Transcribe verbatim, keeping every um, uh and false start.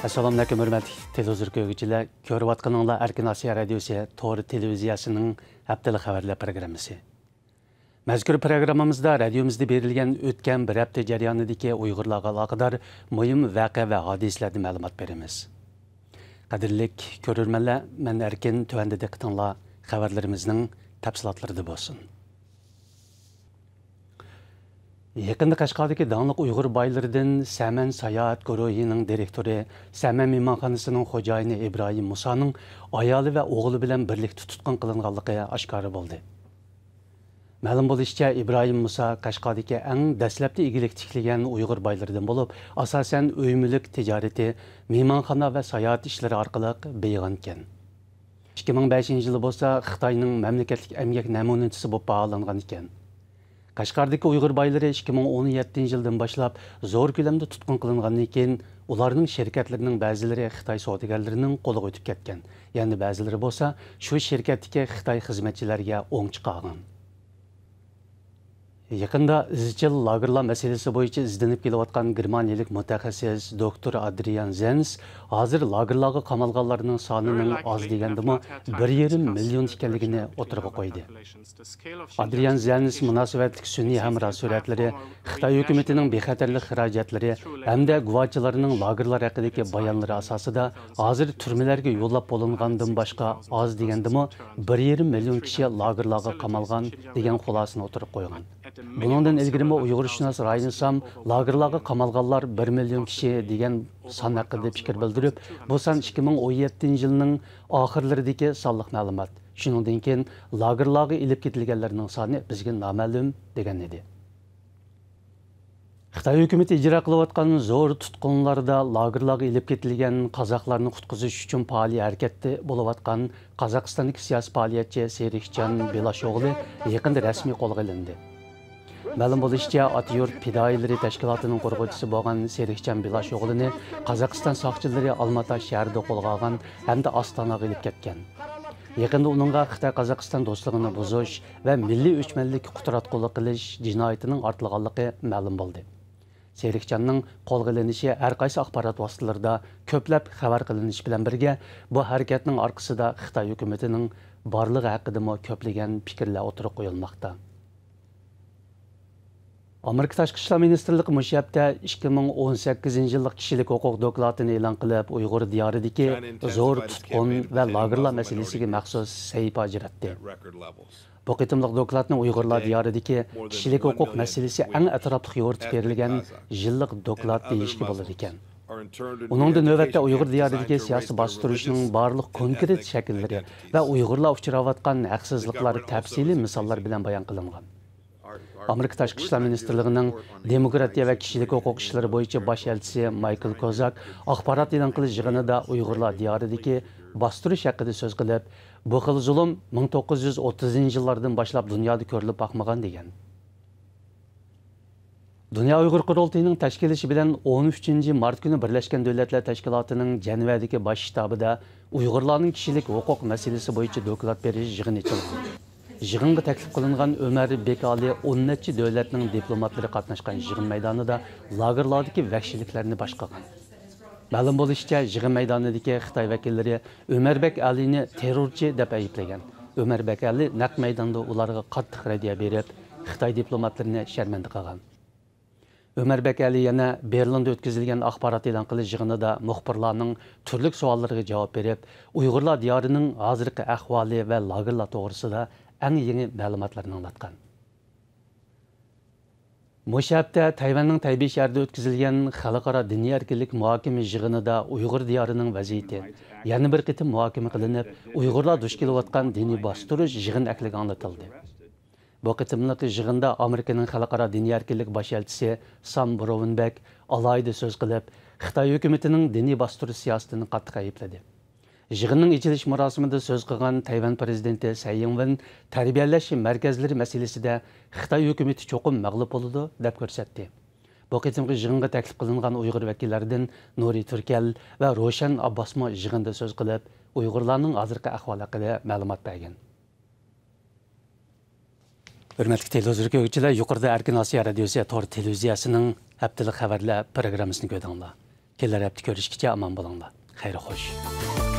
ئەسسالامۇئەلەيكۇم، ھۆرمەتلىك تېلېۋىزور كۆرگۈچىلەر. كۆرۈۋاتقىنىڭلار ئەركىن ئاسىيا رادىيوسى تور تېلېۋىزىيەسىنىڭ ھەپتىلىك خەۋەرلەر پروگراممىسى. مەزكۇر پروگراممىمىزدا رادىيومىزدا بېرىلگەن ئۆتكەن بىر ھەپتە جەريانىدىكى ئۇيغۇرلارغا ئالاقىدار مۇھىم ۋەقە ۋە ھادىسىلەردىن مەلۇمات بېرىمىز. قەدىرلىك كۆرۈرمەنلەر، مەن ئەركىن، تۆۋەندە دىققىتىڭلار خەۋەرلىرىمىزنىڭ تەپسىلاتلىرىدا بولسۇن. يېقىندا قەشقەردىكى داڭلىق ئۇيغۇر بايلىرىدىن سەمەن ساياھەت گۇرۇھىنىڭ دىرېكتورى، سەمەن مېھمانخانىسىنىڭ خوجايىنى ئىبراھىم مۇسانىڭ ئايالى ۋە ئوغلى بىلەن بىرلىكتە تۇتقۇن قىلىنغانلىقى ئاشكارا بولدى. مەلۇم بولۇشىچە، ئىبراھىم مۇسا قەشقەردىكى ئەڭ دەسلەپتە ئىگىلىك تىكلىگەن ئۇيغۇر بايلىرىدىن بولۇپ، ئاساسەن ئۆي مۈلۈك تىجارىتى، مېھمانخانا ۋە ساياھەت ئىشلىرى ئارقىلىق بېيىغانىكەن. ئىككى مىڭ بەشىنچى يىلى بولسا خىتاينىڭ مەملىكەتلىك ئەمگەك نەمۇنىچىسى بولۇپ باھالانغان ئىكەن. قەشقەردىكى ئۇيغۇر بايلىرى ئىككى مىڭ ئون يەتتىنچى يىلدىن باشلاپ زور كۆلەمدە تۇتقۇن قىلىنغاندىن كېيىن، ئۇلارنىڭ شىركەتلىرىنىڭ بەزىلىرى خىتاي سودىگەرلىرىنىڭ قولىغا ئۆتۈپ كەتكەن، يەنە بەزىلىرى بولسا شۇ شىركەتتىكى خىتاي خىزمەتچىلەرگە ئوڭچە قالغان. يېقىندا ئىزچىل لاگېرلار مەسىلىسى بويىچە ئىزدىنىپ كېلىۋاتقان گېرمانىيەلىك مۇتەخەسسىس دوكتور ئادرىيان زېنس ھازىر لاگېرلارغا قامالغانلارنىڭ سانىنىڭ ئاز دېگەندىمۇ بىر يېرىم مىليون ئىكەنلىكىنى ئوتتۇرىغا قويدى. ئادرىيان زېنس مۇناسىۋەتلىك سۈنئىي ھەمراھ سۈرەتلىرى، خىتاي ھۆكۈمىتىنىڭ بىخەتەرلىك خىراجەتلىرى ھەمدە گۇۋاچىلارنىڭ لاگېرلار ھەققىدىكى بايانلىرى ئاساسىدا، ھازىر تۈرمىلەرگە يوللاپ بولۇنغاندىن باشقا ئاز دېگەندىمۇ بىر يېرىم مىليون كىشى لاگېرلارغا قامالغان دېگەن خۇلاسىنى ئوتتۇرىغا قويغان. بۇنىڭدىن ئىلگىرىمۇ ئۇيغۇرشۇناس راينىسام لاگېرلارغا قامالغانلار بىر مىليون كىشى دېگەن سان ھەققىدە پىكىر بىلدۈرۈپ، بۇ سان ئىككى مىڭ ئون يەتتىنچى يىلنىڭ ئاخىرلىرىدىكى سانلىق مەلۇمات. شۇنىڭدىن كېيىن لاگېرلارغا ئېلىپ كېتىلگەنلەرنىڭ سانى بىزگە نامەلۇم، دېگەن ئىدى. خىتاي ھۆكۈمىتى ئىجرا قىلىۋاتقان زور تۇتقۇنلاردا لاگېرلارغا ئېلىپ كېتىلگەن قازاقلارنى قۇتقۇزۇش ئۈچۈن پائالىيەت ھەرىكەتتە بولۇۋاتقان قازاقىستاندىكى سىياسىي پائالىيەتچى سېرىخجان بېلاشوغلى يېقىندا رەسمىي قولغا ئېلىندى. مەلۇم بولۇشىچە، ئاتا يۇرت پىدائىيلىرى تەشكىلاتىنىڭ قۇرغۇچىسى بولغان سېرىخجان بېلاشوغلىنى قازاقىستان ساقچىلىرى ئالماتا شەھىرىدە قولغا ئالغان ھەمدە ئاستاناغا ئېلىپ كەتكەن. يېقىندا ئۇنىڭغا خىتاي-قازاقىستان دوستلۇقىنى بۇزۇش ۋە مىللىي ئۆچمەنلىككە قۇتراتقۇلۇق قىلىش جىنايىتىنىڭ ئارتىلغانلىقى مەلۇم بولدى. سېرىخجاننىڭ قولغا ئېلىنىشى ھەر قايسى ئاخبارات ۋاسىتىلىرىدا كۆپلەپ خەۋەر قىلىنىشى بىلەن بىرگە، بۇ ھەرىكەتنىڭ ئارقىسىدا خىتاي ھۆكۈمىتىنىڭ بارلىقى ھەققىدىمۇ كۆپلىگەن پىكىرلەر ئوتتۇرىغا قويۇلماقتا. ئامېرىكا تاشقى ئىشلار مىنىستىرلىقى مۇشۇ ھەپتە ئىككى مىڭ ئون سەككىزىنچى يىللىق كىشىلىك ھوقۇق دوكلاتىنى ئېلان قىلىپ، ئۇيغۇر دىيارىدىكى زور تۇتقۇن ۋە لاگېرلار مەسىلىسىگە مەخسۇس سەھىپە ئاجراتتى. بۇ قېتىملىق دوكلاتنى ئۇيغۇرلار دىيارىدىكى كىشىلىك ھوقۇق مەسىلىسى ئەڭ ئەتراپلىق يورۇتۇپ بېرىلگەن يىللىق دوكلات دېيىشكە بولىدىكەن. ئۇنىڭدا نۆۋەتتە ئۇيغۇر دىيارىدىكى سىياسىي باستۇرۇشنىڭ بارلىق كونكرېت شەكىللىرى ۋە ئۇيغۇرلار ئۇچراۋاتقان ھەقسىزلىقلار تەپسىلىي مىساللار بىلەن بايان قىلىنغان. ئامېرىكا تاشقى ئىشلار مىنىستىرلىقىنىڭ دېموكراتىيە ۋە كىشىلىك ھوقۇق ئىشلىرى بويىچە باش ئەلچىسى مايكل كوزاك ئاخبارات ئېلان قىلىش يىغىنىدا ئۇيغۇرلار دىيارىدىكى باستۇرۇش ھەققىدە سۆز قىلىپ، بۇ خىل زۇلۇم مىڭ توققۇز يۈز ئوتتۇزىنچى يىللاردىن باشلاپ دۇنيادا كۆرۈلۈپ باقمىغان، دېگەن. دۇنيا ئۇيغۇر قۇرۇلتىيىنىڭ تەشكىللىشى بىلەن ئون ئۈچىنچى مارت كۈنى بىرلەشكەن دۆلەتلەر تەشكىلاتىنىڭ جەنۋەدىكى باش شتابىدا ئۇيغۇرلارنىڭ كىشىلىك ھوقۇق مەسىلىسى بويىچە دوكلات بېرىش يىغىنى ئېچىلغان. يىغىنغا تەكلىپ قىلىنغان ئۆمەر بېكئالى ئون نەچچە دۆلەتنىڭ دىپلوماتلىرى قاتناشقان يىغىن مەيدانىدا لاگېرلاردىكى ۋەھشىيلىكلەرنى باش قىلغان. مەلۇم بولۇشىچە، يىغىن مەيدانىدىكى خىتاي ۋەكىللىرى ئۆمەربەك ئەلىنى تېررورچى دەپ ئەيىبلىگەن. ئۆمەربەك ئەلى نەق مەيداندا ئۇلارغا قاتتىق رەددىيە بېرىپ، خىتاي دىپلوماتلىرىنى شەرمەندە قىلغان. ئۆمەربەك ئەلى يەنە بېرلىندا ئۆتكۈزۈلگەن ئاخبارات ئېلان قىلىش يىغىنىدا مۇخبىرلارنىڭ تۈرلۈك سوئاللىرىغا جاۋاب بېرىپ، ئۇيغۇرلار دىيارىنىڭ ھازىرقى ئەھۋالى ۋە لاگېرلار توغرىسىدا ئەڭ يېڭى مەلۇماتلارنى ئاڭلاتقان. مۇشۇ ھەپتە تەيۋەننىڭ تەيبېي شەھىرىدە ئۆتكۈزۈلگەن خەلقئارا دىنىي ئەركىنلىك مۇھاكىمە يىغىنىدا ئۇيغۇر دىيارىنىڭ ۋەزىيىتى يەنە بىر قېتىم مۇھاكىمە قىلىنىپ، ئۇيغۇرلار دۇچ كېلىۋاتقان دىنىي باستۇرۇش يىغىن ئەھلىگە ئاڭلىتىلدى. بۇ قېتىملىق يىغىندا ئامېرىكىنىڭ خەلقئارا دىنىي ئەركىنلىك باش ئەلچىسى سام بروۋېنبېك ئالاھىدە سۆز قىلىپ، خىتاي ھۆكۈمىتىنىڭ دىنىي باستۇرۇش سىياسىتىنى قاتتىق ئەيىبلىدى. يىغىننىڭ ئېچىلىش مۇراسىمىدا سۆز قىلغان تەيۋەن پىرېزىدېنتى سەي ئىڭۋېن تەربىيەلەش مەركەزلىرى مەسىلىسىدە خىتاي ھۆكۈمىتى چوقۇم مەغلۇپ بولىدۇ، دەپ كۆرسەتتى. بۇ قېتىمقى يىغىنغا تەكلىپ قىلىنغان ئۇيغۇر ۋەكىللەردىن نۇرى تۈركەل ۋە روشەن ئابباسمۇ يىغىندا سۆز قىلىپ، ئۇيغۇرلارنىڭ ھازىرقى ئەھۋالى ھەققىدە مەلۇمات بەرگەن. ھۆرمەتلىك تېلېۋىزور كۆرگۈچىلەر، يۇقىرىدا ئەركىن ئاسىيا رادىيوسى تور تېلېۋىزىيەسىنىڭ ھەپتىلىك خەۋەرلەر پروگراممىسىنى كۆردۈڭلار. كېلەر ھەپتە كۆرۈشكىچە ئامان بولۇڭلار. خەير خوش.